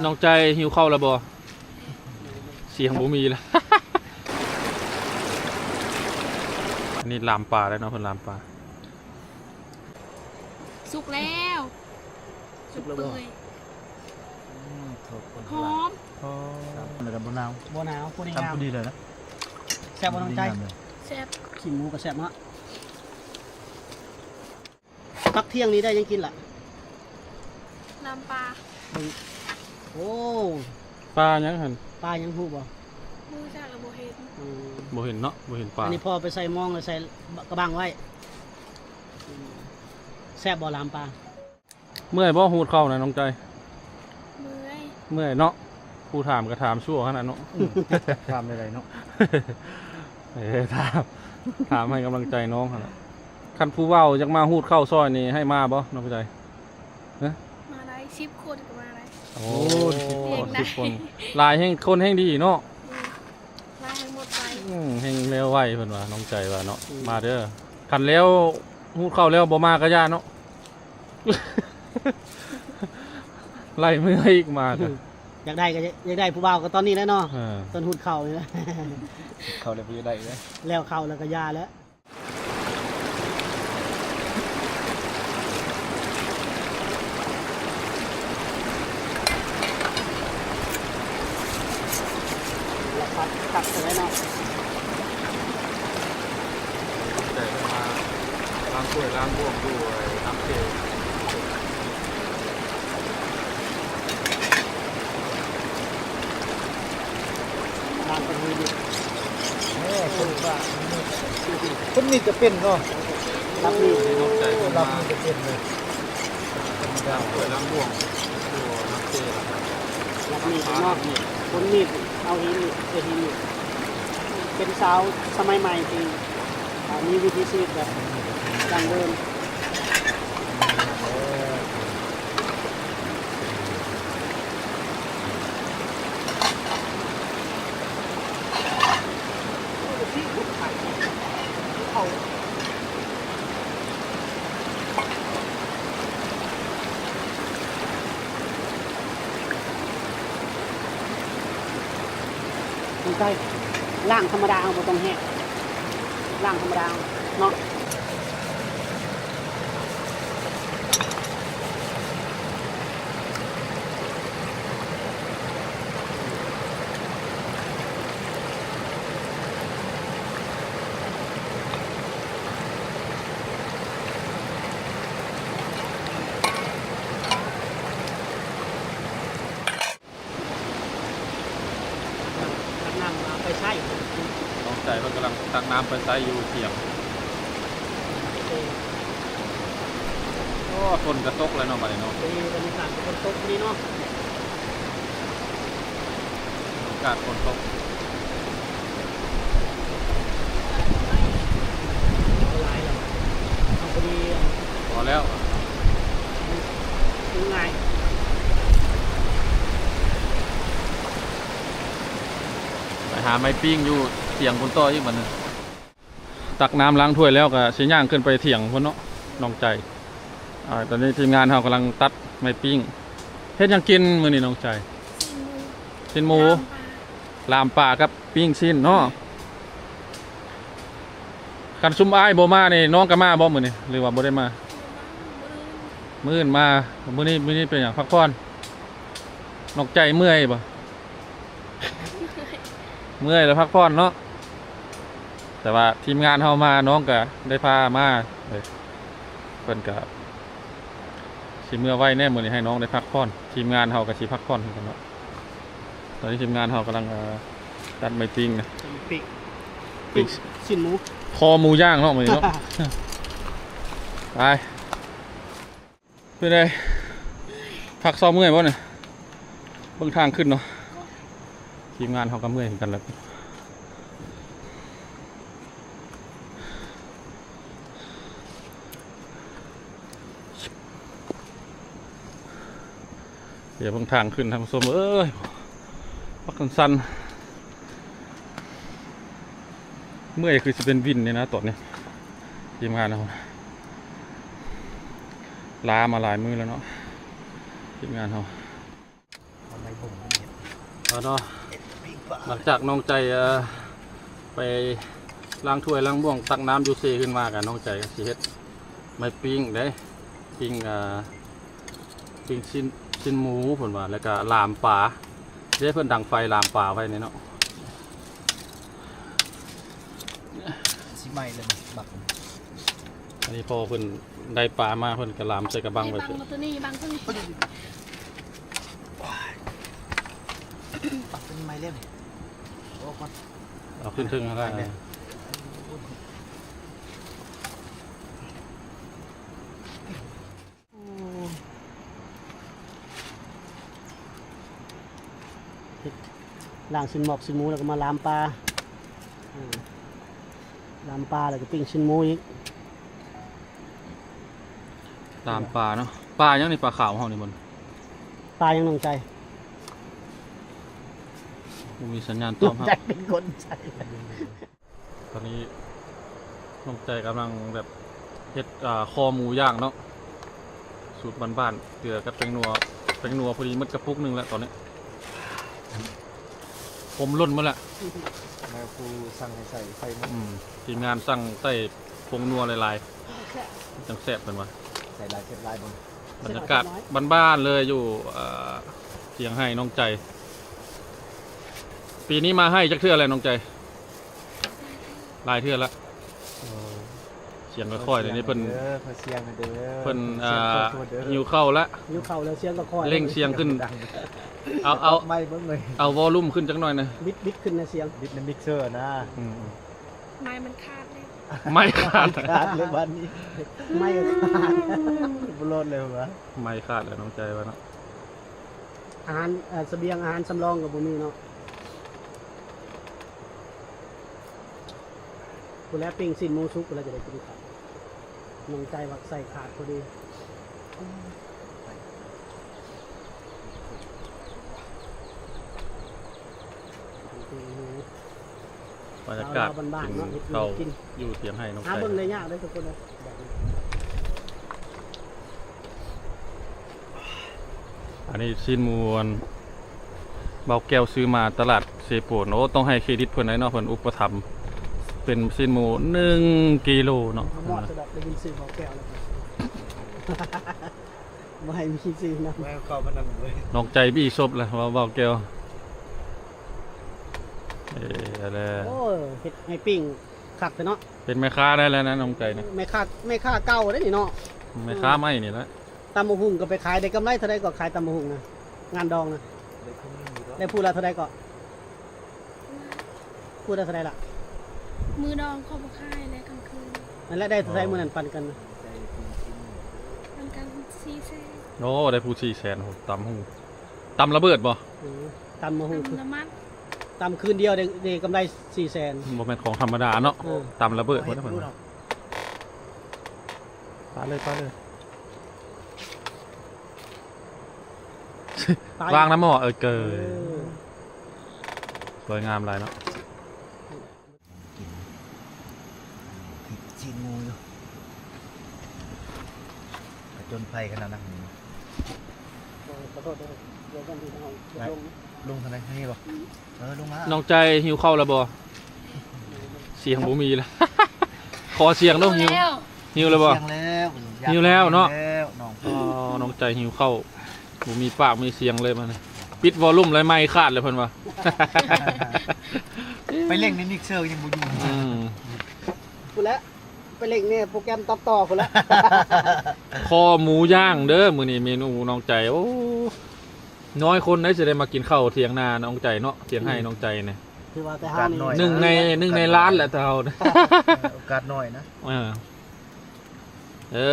ນ້ອງໃຈຫິວເຂົ້າແລ້ວບໍ່? ສຽງບໍ່ມີແລ້ວ. ອັນນີ້ລາມປາແລ້ວເນາະ ເພິ່ນລາມປາ. ສຸກແລ້ວ. ສຸກແລ້ວບໍ່? ເປື່ອຍ. ອືມ ຫອມ ຫອມ ແລ້ວກໍບໍ່ໜາວ ບໍ່ໜາວ ພໍດີງາມ ພໍດີເລີຍນະ. ແຊບບໍ່ນ້ອງໃຈ? ແຊບ ກິນໝູກໍແຊບເນາະ. ພັກທ່ຽງນີ້ໄດ້ຫຍັງກິນລະ? ລາມປາ. ເບິ່ງ ໂອ້ ປາຫຍັງຫັ້ນ? ປາຫຍັງຮູ້ບໍ່? ຮູ້ຈັກກໍບໍ່ເຫັນ. ອືມ ບໍ່ເຫັນເນາະ ບໍ່ເຫັນປາ. ອັນນີ້ພໍ່ໄປໃສ່ມອງ ແລ້ວໃສ່ກະບັງໄວ້. ອືມ ແຊບບໍ່ລາມປາ? ເມື່ອຍບໍ່ ຮູດເຂົ້ານະນ້ອງໃຈ? ເມື່ອຍ ເມື່ອຍເນາະ. ຜູ້ຖາມກໍຖາມຊົ່ວຂະໜາດເນາະ. ອືມ ຖາມໄດ້ເນາະ. ເອີ ຖາມ ຖາມໃຫ້ກຳລັງໃຈນ້ອງຫັ້ນລະ. ຄັນຜູ້ເວົ້າຢາກມາຮູດເຂົ້າຊ່ອຍນີ້ ໃຫ້ມາບໍ່ນ້ອງໃຈ? ຮະ? ມາໄດ້ ສິບຄົນກໍມາໄດ້. ໂອ້ ໂອ້ ສິບຄົນ ສິບຄົນ ຫຼາຍແຮງ ຄົນແຮງດີເນາະ. ອືມ ຫຼາຍແຮງໝົດໄວ. ອືມ ແຮງແລ້ວໄວເພິ່ນວ່າ ນ້ອງໃຈວ່າເນາະ. ອືມ ມາເດີ ຄັນແລ້ວ ຮູດເຂົ້າແລ້ວບໍ່ມາກໍຢ່າເນາະ. ໄລ່ເມືອອີກມາກໍ ຢາກໄດ້ກໍຢາກໄດ້ຜູ້ບ່າວກໍຕອນນີ້ແຫຼະເນາະ. ເອີ ຕອນຮູດເຂົ້ານີ້ແຫຼະ ເຂົ້າແລ້ວບໍ່ຢາກໄດ້ເດ້ ແລ້ວເຂົ້າແລ້ວກໍຢ່າແຫຼະ. ແລ້ວພັດຄັກເລີຍເນາະ. ໃຈເພິ່ນມາລ້າງຖ້ວຍລ້າງບ່ວງຢູ່ນ້ຳເຊ. ເອີ ຄົນມີດ ຄົນມີດກໍເປັນເນາະ. ລັກມີດ ລັກມີດກໍເປັນເລີຍ. ລ້າງຖ້ວຍລ້າງບ່ວງຢູ່ນ້ຳເຊ. ລັກມີດເນາະ. ຄົນມີດ ເອົາຫີນ ເອົາຫີນ ເປັນຊາວສະໄໝໃໝ່ທີ່ ອ່າ ມີວິຖີຊີວິດແບບດັ້ງເດີມ. ສົນໃຈ ລ້າງທຳມະດາ ເຮົາບໍ່ຕ້ອງແຫ້ງ ລ້າງທຳມະດາເນາະ. ຕັກນ້ຳມາໄປໃຊ້. ນ້ອງໃຈເພິ່ນກຳລັງຕັກນ້ຳໄປໃຊ້ຢູ່ຖຽງ. ໂອ້ ຝົນກໍຕົກແລ້ວເນາະ ບາດນີ້ເນາະ. ເອີ ບັນຍາກາດຝົນຕົກນີ້ເນາະ. ອາກາດຝົນຕົກ ເອົາຫຼາຍແລ້ວ ເອົາພໍດີ ພໍແລ້ວ ງ່າຍ. ໄປຫາໄມ້ປີ້ງຢູ່ຖຽງພຸ້ນຕໍ່ອີກບັດນີ້. ຕັກນ້ຳລ້າງຖ້ວຍແລ້ວກໍຊິຍ່າງຂຶ້ນໄປຖຽງພຸ້ນເນາະ ນ້ອງໃຈ. ອ່າ ຕອນນີ້ທີມງານເຮົາກຳລັງຕັດໄມ້ປີ້ງ. ເຮັດຫຍັງກິນມື້ນີ້ນ້ອງໃຈ? ຊີ້ນໝູ ຊີ້ນໝູ ລາມປາ ລາມປາກັບປີ້ງຊີ້ນເນາະ. ຄັນຊຸມອ້າຍບໍ່ມານີ້ ນ້ອງກໍມາບໍ່ມື້ນີ້ ຫຼືວ່າບໍ່ໄດ້ມາ? ບໍ່ມາ ມື້ອື່ນ ມື້ອື່ນມາ. ມື້ນີ້ ມື້ນີ້ເປັນຫຍັງ ພັກຜ່ອນ? ນ້ອງໃຈເມື່ອຍບໍ່? ເມື່ອຍແລ້ວພັກຜ່ອນເນາະ. ແຕ່ວ່າທີມງານເຮົາມາ ນ້ອງກໍໄດ້ພາມາ ເອີ ເພິ່ນກໍຊິເມືອໄວແດ່ ມື້ນີ້ໃຫ້ນ້ອງໄດ້ພັກຜ່ອນ. ທີມງານເຮົາກໍຊິພັກຜ່ອນຄືກັນເນາະ. ຕອນນີ້ທີມງານເຮົາກຳລັງ ເອີ ຕັດໄມ້ປີ້ງນະ ປີ້ງ ປີ້ງຊີ້ນໝູ ຄໍໝູຍ່າງເນາະ ມື້ນີ້ເນາະ. ໄປ. ເປັນໃດ? ພັກເຊົາເມື່ອຍບໍ່ນີ້? ເບິ່ງທາງຂຶ້ນເນາະ ທີມງານເຮົາກໍເມື່ອຍຄືກັນແຫຼະ. ດຽວເບິ່ງທາງຂຶ້ນທ່ານຜູ້ຊົມເອີຍ ບັກຊັນໆ. ເມື່ອຍຄືຊິເປັນວິນນີ້ນະຕອນນີ້. ທີມງານເຮົາລາມາຫຼາຍມື້ແລ້ວເນາະ ທີມງານເຮົາ. ເນາະ ຫຼັງຈາກນ້ອງໃຈ ເອີ ໄປລ້າງຖ້ວຍລ້າງບ່ວງ ຕັກນ້ຳຢູ່ເຊຂຶ້ນມາ ກະນ້ອງໃຈກະຊິເຮັດໄມ້ປີ້ງເດ້ ປີ້ງ ເອີ ປີ້ງຊີ້ນ ຊີ້ນໝູເພິ່ນວ່າ ແລ້ວກະລາມປາເດ້ ເພິ່ນດັງໄຟລາມປາໄວ້ນີ້ເນາະ. ຊິໄໝ້ແລ້ວບັກ ອັນນີ້ພໍເພິ່ນໄດ້ປາມາ ເພິ່ນກະລາມໃສ່ກະບັງໄວ້ ບັງໂຕນີ້ ບັງໂຕນີ້ ປັບເປັນໄມ້ເລັບນີ້ ໂອ້ ເອົາຂຶ້ນເທິງຫັ້ນລະ. ເຮັດ ລ້າງຊີ້ນໝອກຊີ້ນໝູ ແລ້ວກໍມາລາມປາ ເອີ ລາມປາ ແລ້ວກໍປີ້ງຊີ້ນໝູອີກ. ລາມປາເນາະ ປາຫຍັງນີ້? ປາຂາວເຮົານີ້ບໍ່? ປາຫຍັງນ້ອງໃຈ? ບໍ່ມີສັນຍານຕອບຮັບ ນ້ອງໃຈເປັນຄົນໃຈ. ຕອນນີ້ນ້ອງໃຈກຳລັງແບບເຮັດ ອ່າ ຄໍໝູຍ່າງເນາະ ສູດບ້ານໆ ເກືອກັບແປ້ງນົວ ແປ້ງນົວພໍດີໝົດກະປຸກໜຶ່ງແລ້ວຕອນນີ້ ຜົມຫຼົ່ນໝົດແລ້ວ ແລ້ວຜູ້ສັ່ງໃຫ້ໃສ່ ໃສ່ໝົດ. ອືມ ທີມງານສັ່ງໃສ່ຜົງນົວຫຼາຍໆ ແຊບ ຈັ່ງແຊບເພິ່ນວ່າ ໃສ່ຫຼາຍເຜັດຫຼາຍບໍ່. ບັນຍາກາດບ້ານໆເລີຍ ຢູ່ ເອີ ສຽງໄຫ້ນ້ອງໃຈ. ປີນີ້ມາໄຮ່ຈັກເທື່ອແລ້ວນ້ອງໃຈ? ຫຼາຍເທື່ອລະ ເອີ ສຽງຄ່ອຍໆ ດຽວນີ້ເພິ່ນ ເພິ່ນ ເອີ ຫິວເຂົ້າລະ ຫິວເຂົ້າແລ້ວ ສຽງຄ່ອຍໆ ເລັ່ງສຽງຂຶ້ນ ເອົາ ເອົາ ເອົາວໍລຸ່ມຂຶ້ນຈັກໜ້ອຍນະ ບິດ ບິດຂຶ້ນນະ ສຽງ ບິດໃນມິກເຊີນະ. ອືມ ໄມ້ມັນຂາດເລີຍ ໄມ້ຂາດ ຂາດເລີຍບາດນີ້ ໄມ້ຂາດ ບໍ່ລອດເລີຍຫວາ ໄມ້ຂາດແລ້ວນ້ອງໃຈວ່າເນາະ. ອາຫານ ເອີ ສະບຽງອາຫານສຳລອງກໍບໍ່ມີເນາະ ພຸ້ນແຫຼະ ປີ້ງຊີ້ນໝູສຸກພຸ້ນແຫຼະ ຈະໄດ້ກິນຂ້າວ ນ້ອງໃຈວ່າໃສ່ຂາດພໍດີ. ບັນຍາກາດ ລາວໆ ບ້ານໆ ກິນເນາະ ເຮັດຢູ່ ເຂົ້າ ເຮັດກິນ ຢູ່ສຽງໄຫ້ນ້ອງໃຈ ຫາເບິ່ງໄດ້ຍາກເດ້ທຸກຄົນເອີຍ ແບບນີ້. ອັນນີ້ຊີ້ນໝູ ອັນບ່າວແກ້ວຊື້ມາຕະຫຼາດເຊໂປນ ໂອ້ ຕ້ອງໃຫ້ເຄຣດິດເພິ່ນໄດ໋ເນາະ ເພິ່ນອຸປະຖຳ ເປັນຊີ້ນໝູໜຶ່ງກິໂລເນາະ. ມາມອດສະດອກ ໄດ້ຍິນຊື່ບ່າວແກ້ວແລ້ວ ບໍ່ໃຫ້ມີຊື່ນຳ ບໍ່ໃຫ້ເຂົ້າມານຳເວີຍ ນ້ອງໃຈບີ່ສົບແລ້ວ ເວົ້າບ່າວແກ້ວ ເອີ ແລ້ວ ໂອ້ ເຮັດໃຫ້ປີ້ງຄັກແທ້ເນາະ. ເປັນແມ່ຄ້າໄດ້ແລ້ວນະ ນ້ອງໃຈນະ ແມ່ຄ້າ ແມ່ຄ້າເກົ່າເດ້ນີ້ເນາະ ແມ່ຄ້າໃໝ່ນີ້ແຫຼະ. ຕຳບັກຫຸ່ງກໍໄປຂາຍ ໄດ້ກຳໄລເທົ່າໃດກໍຂາຍຕຳບັກຫຸ່ງນະ ງານດອງນະ ໄດ້ຜູ້ລະເທົ່າໃດກໍ? ຜູ້ລະເທົ່າໃດລະ? ມື້ດອງເຂົາບໍ່ຂາຍ ແລະກາງຄືນ ນັ້ນແຫຼະ ໄດ້ເທົ່າໃດມື້ນັ້ນປັນກັນນະ? ປັນກັນສີ່ແສນ. ໂອ້ ໄດ້ຜູ້ສີ່ແສນ ໂອ້ ຕຳຫຸ່ງ ຕຳລະເບີດບໍ່? ເອີ ຕຳບັກຫຸ່ງ ຕຳລະມັດ ຕຳຄືນດຽວໄດ້ ໄດ້ກຳໄລສີ່ແສນ ບໍ່ແມ່ນຂອງທຳມະດາເນາະ ເອີ ຕຳລະເບີດ ເອີ ເພິ່ນວ່າ ປາເລີຍ ປາເລີຍ ປາ ວາງນຳໝໍ້ ເອີ ເກີ ເອີ ສວຍງາມຫຼາຍເນາະ ກິນ ກິນຊີ້ນໝູຢູ່ ຜະຈົນໄພຂະໜາດນັ້ນ ຂໍໂທດເດີ ດຽວກ່ອນທີ່ເຮົາລົງ ລົງທາງໃດ? ທາງນີ້ບໍ່? ເອີ ລົງມາ ນ້ອງໃຈຫິວເຂົ້າແລ້ວບໍ່? ສຽງບໍ່ມີແລ້ວ ຂໍສຽງດູ ຫິວ ຫິວແລ້ວບໍ່? ຫິວແລ້ວ ຫິວແລ້ວເນາະ ນ້ອງ ອໍ ນ້ອງໃຈຫິວເຂົ້າ ບໍ່ມີປາກມີສຽງເລີຍບັດນີ້ ປິດວໍລຸ່ມເລີຍ ໄມຄາດເລີຍເພິ່ນວ່າ ໄປເລັ່ງໃນມິກເຊີຍັງບໍ່ຢູ່ ອືມ ພຸ້ນແຫຼະ ໄປເລັ່ງໃນໂປຣແກຣມຕັດຕໍ່ພຸ້ນແຫຼະ ຄໍໝູຍ່າງເດີ ມື້ນີ້ເມນູນ້ອງໃຈ ໂອ້ ນ້ອຍຄົນໃດຊິໄດ້ມາກິນເຂົ້າຖຽງນານ້ອງໃຈເນາະ ຖຽງໄຮ່ ອືມ ນ້ອງໃຈນີ້ ຖືວ່າແຕ່ເຮົານີ້ ໜຶ່ງໃນ ໜຶ່ງໃນລ້ານແຫຼະ ແຕ່ເຮົາ ເອີ ໂອກາດໜ້ອຍນະ ເອີ ເອີ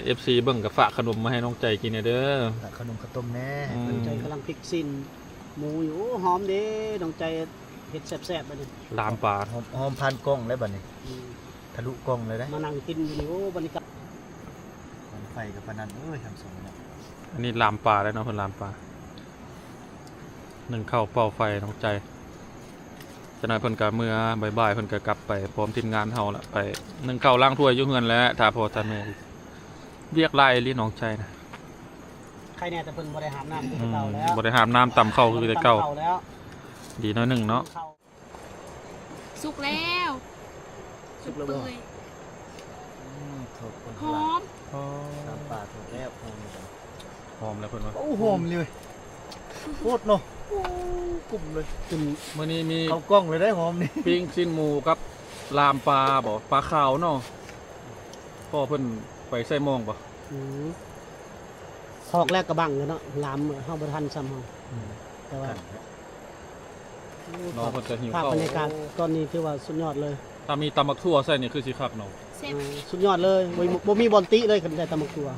ເອັຟຊີ ເບິ່ງກໍຝາກຂະໜົມມາໃຫ້ນ້ອງໃຈກິນແດ່ເດີ ຝາກຂະໜົມເຂົ້າຕົ້ມແດ່ ອືມ ນ້ອງໃຈກຳລັງພິກຊີ້ນໝູຢູ່ ໂອ້ ຫອມເດ້ ນ້ອງໃຈເຮັດແຊບໆ ບັດນີ້ ລາມປາ ຫອມ ຫອມຜ່ານກ້ອງແລ້ວບັດນີ້ ອືມ ທະລຸກ້ອງເລີຍເດ້ ມານັ່ງກິນຢູ່ນີ້ ໂອ້ ບັນຍາກາດ ຄວັນໄຟກໍປານນັ້ນ ເອີຍ ທາງສອງເນາະ ອັນນີ້ລາມປາແລ້ວເນາະ ເພິ່ນລາມປາ ໜຶ້ງເຂົ້າເປົ່າໄຟນ້ອງໃຈ ຈັກໜ້ອຍເພິ່ນກະເມືອ ບ່າຍໆ ເພິ່ນກະກັບໄປພ້ອມທີມງານເຮົາລະ ໄປໜຶ້ງເຂົ້າລ້າງຖ້ວຍຢູ່ເຮືອນແຫຼະ ຖ້າພໍ່ຖ້າແມ່ ວຽກຫຼາຍອີ່ຫຼີນ້ອງໃຈນະ ໄຄແນ່ແຕ່ເພິ່ນບໍ່ໄດ້ຫາບນ້ຳຄືແຕ່ເກົ່າແລ້ວ ອືມ ບໍ່ໄດ້ຫາບນ້ຳຕຳເຂົ້າຄືແຕ່ເກົ່າ ຕຳເຂົ້າແລ້ວ ດີໜ້ອຍໜຶ່ງເນາະ. ສຸກແລ້ວ. ສຸກແລ້ວບໍ່? ເປື່ອຍ. ອືມ ຫອມ. ຫອມ. ນ້ຳປາສຸກແລ້ວ ຫອມ. ຫອມແລ້ວເພິ່ນວ່າ. ໂອ້ ຫອມເລີຍ. ໂພດເນາະ. ໂອ້ ກຸ້ມເລີຍ. ມື້ນີ້ມີ ເຂົ້າກ່ອງເລີຍໄດ໋ ຫອມນີ້. ປີ້ງຊີ້ນໝູກັບລາມປາບໍ? ປາຂາວເນາະ. ພໍ່ເພິ່ນໄປໃສ່ມອງບໍ? ອືມ ຖອກແລ້ວກະບັງເລີຍເນາະ. ລາມເຮົາບໍ່ທັນຊ້ຳເຮົາ. ອືມ ແຕ່ວ່າ ນ້ອງເພິ່ນຈະຫິວເຂົ້າ. ພາບບັນຍາກາດຕອນນີ້ຖືວ່າສຸດຍອດເລີຍ. ຖ້າມີຕຳບັກຖົ່ວໃສ່ນີ້ຄືຊິຄັກເນາະ. ແຊບ. ເອີ ສຸດຍອດເລີຍ. ບໍ່ມີ ບໍ່ມີບ່ອນຕິເລີຍ ຄັນໄດ້ຕຳບັກຖົ່ວ.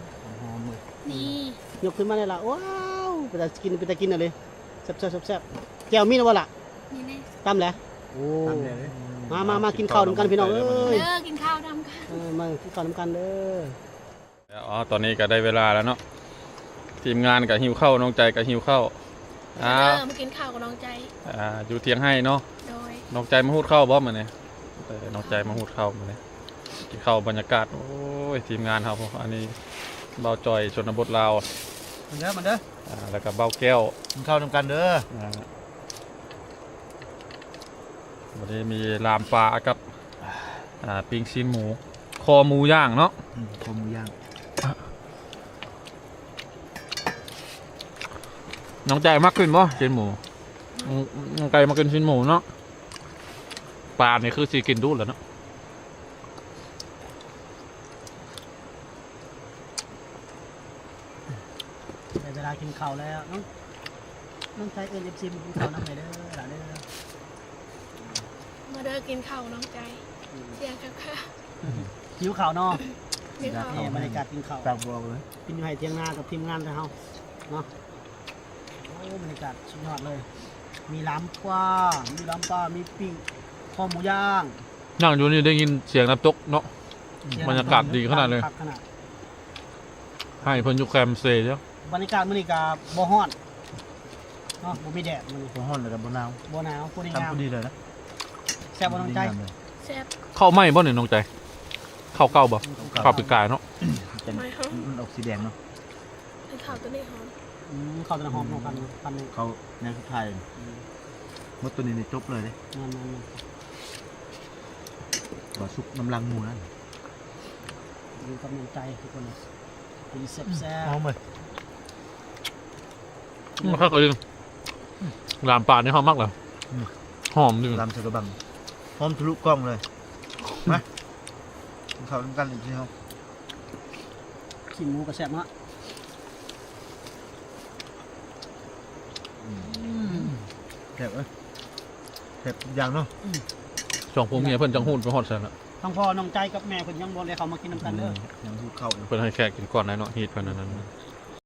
ຫອມເລີຍ. ນີ້ ຍົກຂຶ້ນມາໄດ້ລະ. ວ້າວ ເປັນຕາກິນ ເປັນຕາກິນເລີຍ. ແຊບໆ ແຊບໆ. ແຈ່ວມີແລ້ວບໍ່ລະ? ມີແລ້ວ. ຕຳແລ້ວ? ໂອ້ ຕຳແລ້ວເດ້. ມາ ມາ ມາກິນເຂົ້ານຳກັນພີ່ນ້ອງເອີຍ. ເດີ ກິນເຂົ້ານຳກັນ. ເອີ ມາກິນເຂົ້ານຳກັນເດີ. ອໍ ຕອນນີ້ກະໄດ້ເວລາແລ້ວເນາະ. ທີມງານກະຫິວເຂົ້າ ນ້ອງໃຈກະຫິວເຂົ້າ. ເດີ ອ່າ ມາກິນເຂົ້າກັບນ້ອງໃຈ. ອ່າ ຢູ່ທຽງໄຮ່ເນາະ. ໂດຍ. ນ້ອງໃຈມາຫູດເຂົ້າບໍ່ມື້ນີ້? ເອີ ນ້ອງໃຈມາຫູດເຂົ້າມື້ນີ້. ກິນເຂົ້າບັນຍາກາດ. ໂອ້ຍ ທີມງານເຮົາ. ອັນນີ້ບ່າວຈ່ອຍຊົນນະບົດລາວ. ມາເດີ ມາເດີ. ອ່າ ແລ້ວກະບ່າວແກ້ວ. ກິນເຂົ້ານຳກັນເດີ. ອ່າ ວັນນີ້ມີລາມປາກັບ ອ່າ ປີ້ງຊີ້ນໝູ ຄໍໝູຍ່າງເນາະ. ອືມ ຄໍໝູຍ່າງ. ນ້ອງໃຈມັກກິນບໍ່ຊີ້ນໝູ? ອືມ ນ້ອງໃຈມັກກິນຊີ້ນໝູເນາະ. ປານີ້ຄືຊິກິນດູແລ້ວເນາະ. ໄດ້ເວລາກິນເຂົ້າແລ້ວເນາະ. ນ້ອງໃຈເອີ້ນເອັຟຊີມາກິນເຂົ້ານຳແດ່ເດີຫຼາເດີ. ມາເດີກິນເຂົ້ານ້ອງໃຈ. ອືມ ສຽງຄັກໆ. ຫິວເຂົ້າເນາະ. ຫິວເຂົ້າ. ນີ້ບັນຍາກາດກິນເຂົ້າ ປາກບໍ່ອອກເລີຍ. ກິນຢູ່ໄຮ່ຖຽງນາກັບທີມງານເຮົາເນາະ. ໂອ້ ບັນຍາກາດສຸດຍອດເລີຍ. ມີລາມປາ ມີລາມປາ ມີປີ້ງຄໍໝູຍ່າງ. ນັ່ງຢູ່ນີ້ໄດ້ຍິນສຽງນ້ຳຕົກເນາະ. ບັນຍາກາດດີຂະໜາດເລີຍ. ຄັກຂະໜາດ. ໃຫ້ເພິ່ນຢູ່ແຄມເຊເດີ. ບັນຍາກາດມື້ນີ້ກະບໍ່ຮ້ອນເນາະ ບໍ່ມີແດດມື້ນີ້. ບໍ່ຮ້ອນແລ້ວກະບໍ່ໜາວ. ບໍ່ໜາວ ພໍດີງາມ. ພໍດີເລີຍນະ. ແຊບບໍ່ນ້ອງໃຈ? ແຊບ. ເຂົ້າໃໝ່ບໍ່ນີ້ນ້ອງໃຈ? ເຂົ້າເກົ່າບໍ່? ອືມ ເຂົ້າປີກາຍເນາະ. ມັນອອກສີແດງເນາະ. ເຂົ້າໂຕນີ້ຫອມ. ອືມ ເຂົ້າໂຕນັ້ນຫອມເນາະ. ພັນ ພັນໜຶ່ງ ເຂົ້າໃນສຸດທ້າຍ. ອືມ ໝົດໂຕນີ້ນີ້ຈົບເລີຍເດ້. ແມ່ນໆໆ. ວ່າສຸກນຳຫຼັງໝູນັ້ນ. ຢູ່ກັບນ້ອງໃຈທຸກຄົນ. ກິນແຊບໆ. ຫອມເວີຍ. ອືມ ຄັກອີ່ຫຼີ. ລາມປານີ້ເຮົາມັກແລ້ວ. ອືມ ຫອມດີ. ລາມໃສ່ກະບັງ ຫອມທະລຸກ້ອງເລີຍ. ມາ ກິນເຂົ້ານຳກັນອີກທີເຮົາ. ຊີ້ນໝູກະແຊບເນາະ. ອືມ ແຊບເອີຍ ແຊບທຸກຢ່າງເນາະ. ອືມ ສອງຜົວເມຍເພິ່ນຈັ່ງຫູດໄປຮອດໃສລະ. ທັງພໍ່ນ້ອງໃຈກັບແມ່ເພິ່ນຍັງບໍ່ໄດ້ເຂົ້າມາກິນນຳກັນເດີ. ອືມ ຍັງຫູດເຂົ້າຢູ່. ເພິ່ນໃຫ້ແຂກກິນກ່ອນໄດ້ເນາະ. ຮີດເພິ່ນອັນນັ້ນ.